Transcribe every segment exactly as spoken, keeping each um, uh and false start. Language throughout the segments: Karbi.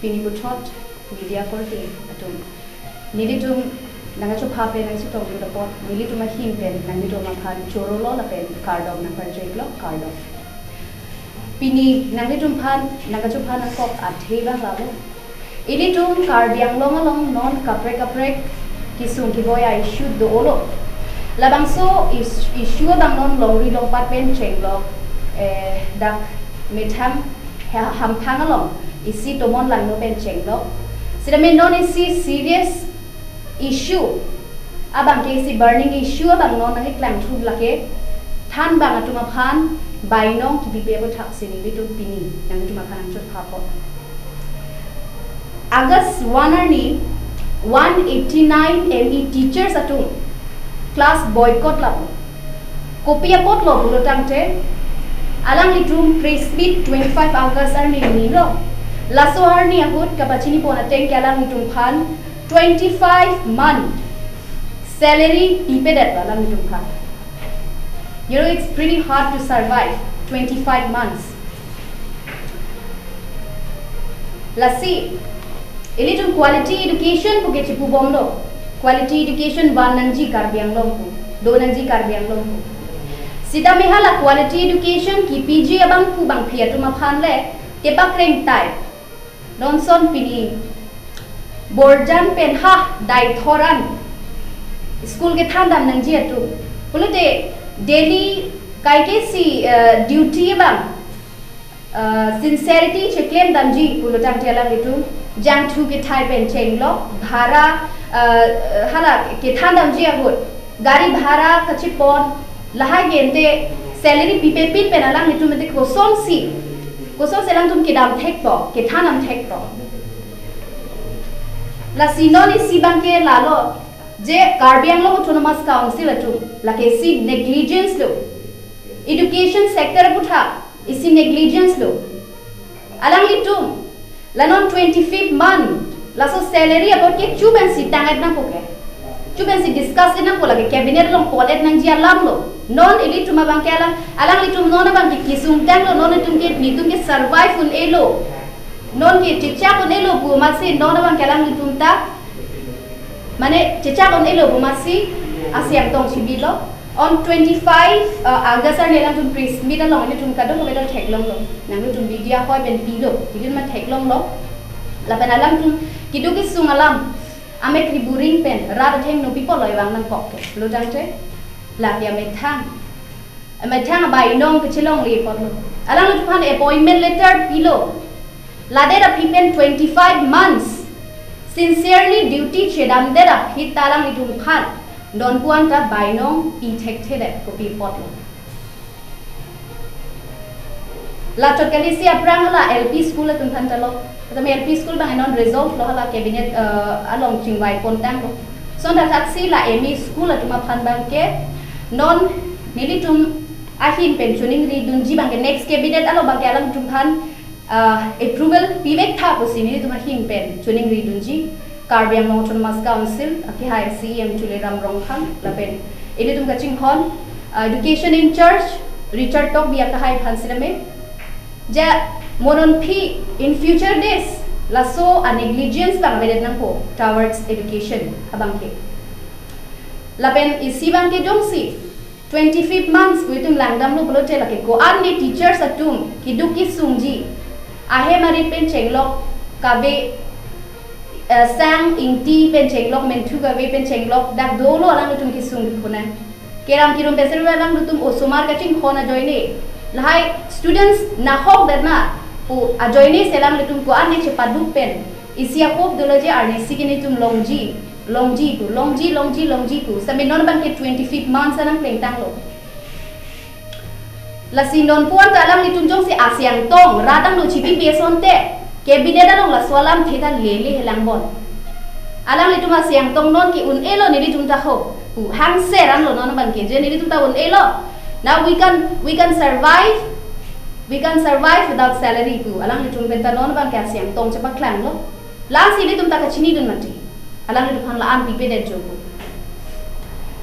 Pini puthot media korte atum, nelitum nangkachopha pen nangchetong dun apot, nelitum ahin pen nanglitum aphan chorolo lapen kardom nangparjoi-iklo, kardom. Pini nanglitum aphan nangkachopha nangkok athe abang lalo. Ilitum Karbi Anglong along non kaprek kaprek kesung keboi a-issue dolo. Labangso is- issue abang non longri longpat pen chenglok, eh, dak methang ha- hamphang along isi tomon langno pen chenglok. Sitame non isi serious issue abangke, isi burning issue abang non nangkeklang thu lake thanbang atum aphan bainong kipipe aputhak si nelitum pini nangtum aphan nangchopha apot. August one arni one eighty nine M E teachers atum class boycott lapu. Kopi apotlo pulo tangte, alanglitum press meet twenty five August arni nilo. Laso arni ahut kapachini pon ateng ke alanglitum aphan twenty five month salary pipedet alanglitum aphan. You know, it's pretty hard to survive twenty five months. Lasi, ilitum quality education puke chipubomlo. Quality education van nangji Karbi Anglong pu, do nangji Karbi Anglong pu. Sitame hala quality education kipiji abang pu bangphi atum aphan le kepakreng tai. Non son pini Borjan pen ha Deithor an school kethan dam nangji atum pulote daily kaike si, eh, duty abang, eh, sincerity cheklem damji pulo tangte alanglitum jangthu kethai pen chenglok, bhara, eh, hala kethan damji ahut gari bhara kachepon, lahai gente salary pipepin pen alanglitum ente kosonsi, kosonsi alangtum kedam thekpo, kethan dam thekpo. Lasi non isi abangke lalo, je Karbi Anglong Autonomous Council atum lake isi negligence lo. Education sector aputhak isi negligence lo. Alanglitum la non twenty fifth month laso salary apot ke chubensi tang-et nangpo ke, chubensi discuss-et nangpo, lake cabinet along pon-et nangji alam lo. Non ilitum abangke alang, alanglitum non abangke kesung tanglo, non itum ke, netum ke survive un-elo, non ke chechak un-elo pu amatsi non abangke alanglitum ta, mane chechak un-elo pu amatsi asi angtong chibilo. On twenty five, uh, August arni alangtum press meet along ilitum kadokave ta theklonglo. Nanglitum media hoi pen pilo, ilitum ma theklonglo. Lapen alangtum keduk kesung alam amek riburing pen rat athengno pipo lo ivang nangkok ke. Lo tangte, lake amethang, amethang abainong kechelongle apotlo. Alanglitum aphan appointment letter pilo. Ladet aphi pen twenty five months sincerely duty chedamdet aphi ta alanglitum aphan non pu-an ta bainong pi thekthedet, kopi apotlo. Lachot kali si aphrang hala L P school atum aphan ta lo. Tame L P school abang non resolve lo, hala cabinet, eh, along chingvai pon tanglo. Son ta thaksi la M E school atum aphan abangke non nelitum ahin pen choningri dunji abangke next cabinet along abangke alangtum aphan, ah, approval pivek tha pusi nelitum ahin pen choningri dunji Karbi Anglong Autonomous Council akehai C E M Tuliram Ronghang lapen ilitum kachinghon, ah, education in charge Richard Tokbi akehai aphan sitame, ja mo non aphi in future days laso a-negligence abang avedet nangpo towards education abangke. Lapen isi abangke jongsi twenty fifth months pu itum langdamlo pulote lake ko-an ne teachers atum keduk kesungji, ahem arit pen chenglok kave, eh, Sang Ingti pen chenglok, Menthu Kave pen chenglok dak dolo alanglitum kesung khuna. Keram kirum pen seri alanglitum osomar kachinghon ajoine, lahai students nahokdet na pu ajoine si alanglitum ko-an ne chepaduk pen isi a-hope dolo je arnisi ke netum longji, longji pu, longji, longji, longji pu. Sitame non abangke twenty fifth month anang plengtanglo. Lasi non pu-an ta alanglitum jongsi asi angtong rat angno chipipe asonte, cabinet along laso alamthe ta lele helang bon. Alanglitum asi angtong non ke un-elo nelitum ta ho pu hangser anlo non abangke, je nelitum ta un-elo. Now we can, we can survive, we can survive without salary pu alanglitum pen ta non abangke asi angtong chepaklanglo. Lasi ilitum ta kachinidun mati, alanglitum aphan la-an pipedet jo pu.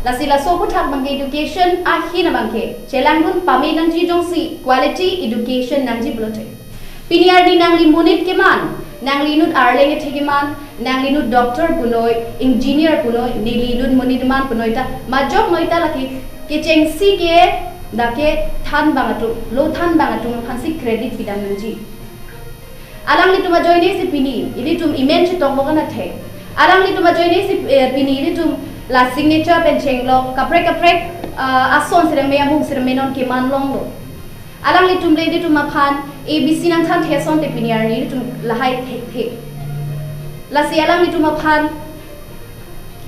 Lasi laso aputhak abangke education ahin abangke chelangdun pame nangji jongsi quality education nangji pulote. Pini arni nangli monit keman, Nangli inut arleng ethe keman, nangli inut doctor punoi, engineer punoi, neli inut monit keman punoi ta, majok noi ta lake kechengsi ke, dak kethan abang atum, lo than abang atum aphansi credit pidam nangji. Alanglitum ajoine si pini ilitum emen chetong bok anat he. Alanglitum ajoine si, eh, pini ilitum la signature pen chenglok, kaprek kaprek, ah, ason sirame, amung sirame non keman longlo. Alanglitum le ilitum aphan A B C nangthan the asonte pini arni ilitum lahai thekthe. Lasi alanglitum aphan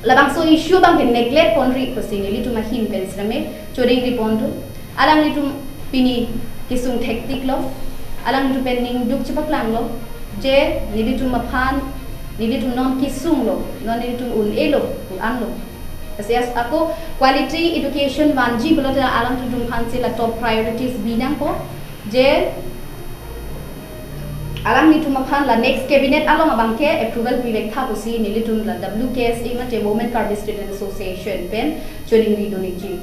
labangso issue abang ke neglect ponri pusi nelitum ahin pen sirame chodingri pon do. Alanglitum pini kesung thektiklo. Alanglitum pen ningduk chepaklanglo. Je nelitum aphan, nelitum non kesunglo, non nelitum un-elo, un-anlo. Lasi as ako quality education vanji pulote alangtum aphansi la top priorities bi nangpo. Je alanglitum aphan la next cabinet along abang ke approval pivektha pusi nelitum la W K S A mate Women Karbi Student Association pen chodingri do nangji.